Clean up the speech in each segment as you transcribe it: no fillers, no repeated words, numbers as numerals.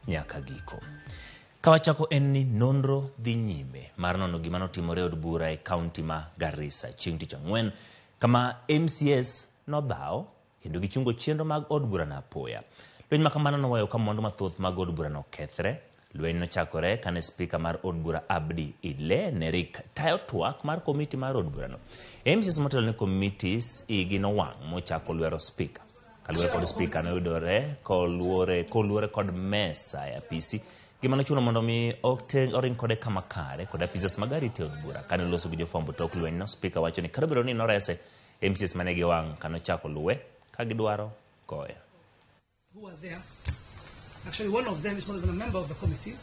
nyaka giko. Kawachako en ni nonro dhi nyime mar nono gima notimore e od bura e kaunti ma Garissa chieng' tich ang'wen kama MCAs nodhawo kendo gichungo chenro mag od burano apoya. Lweny ma kamano noweyo ka mwandu mathoth mag od burano okethre. Lweny nochakore kane spika mar od bura Abdi Ile ne rik tayo twak mar komiti mar od burano. MCAs motelo ne komitis igi nowang' mochako lwero spika. Kaluwore kod spika noyudore koluore koluore kod mesa e apisi gima nochuno mondo mi oring kode kama kare kod apisas mag arita e od bura. Kane oloso gi jofwambo tok lwenyno, spika wacho ni kata obedo ni norese, MCAs mane igi owang' kanochako luwe ka gidwaro goye. Who are there. Actually, one of them is not even a member of the committee.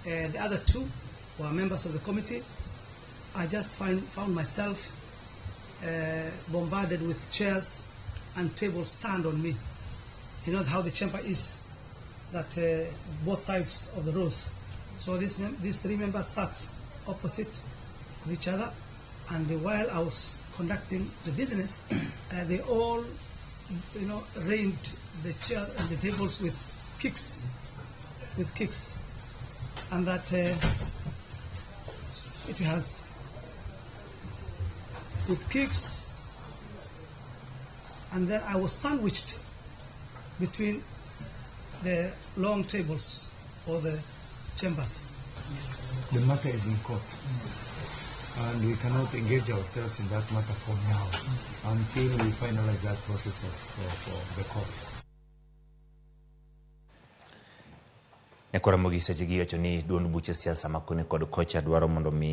The other two were members of the committee. I just found myself bombarded with chairs and tables turned on me. You know how the chamber is, that both sides of the rows. So these three members sat opposite of each other, and while I was conducting the business, they all, rained the chair and the tables with kicks, and that it has with kicks, and then I was sandwiched between the long tables or the chambers. The matter is in court, and we cannot engage ourselves in that matter for now until we finalize that process of the court. Nyakora Mogi seche gi wacho ni duond buche siasa ma koni kod kocha dwaro mondo mi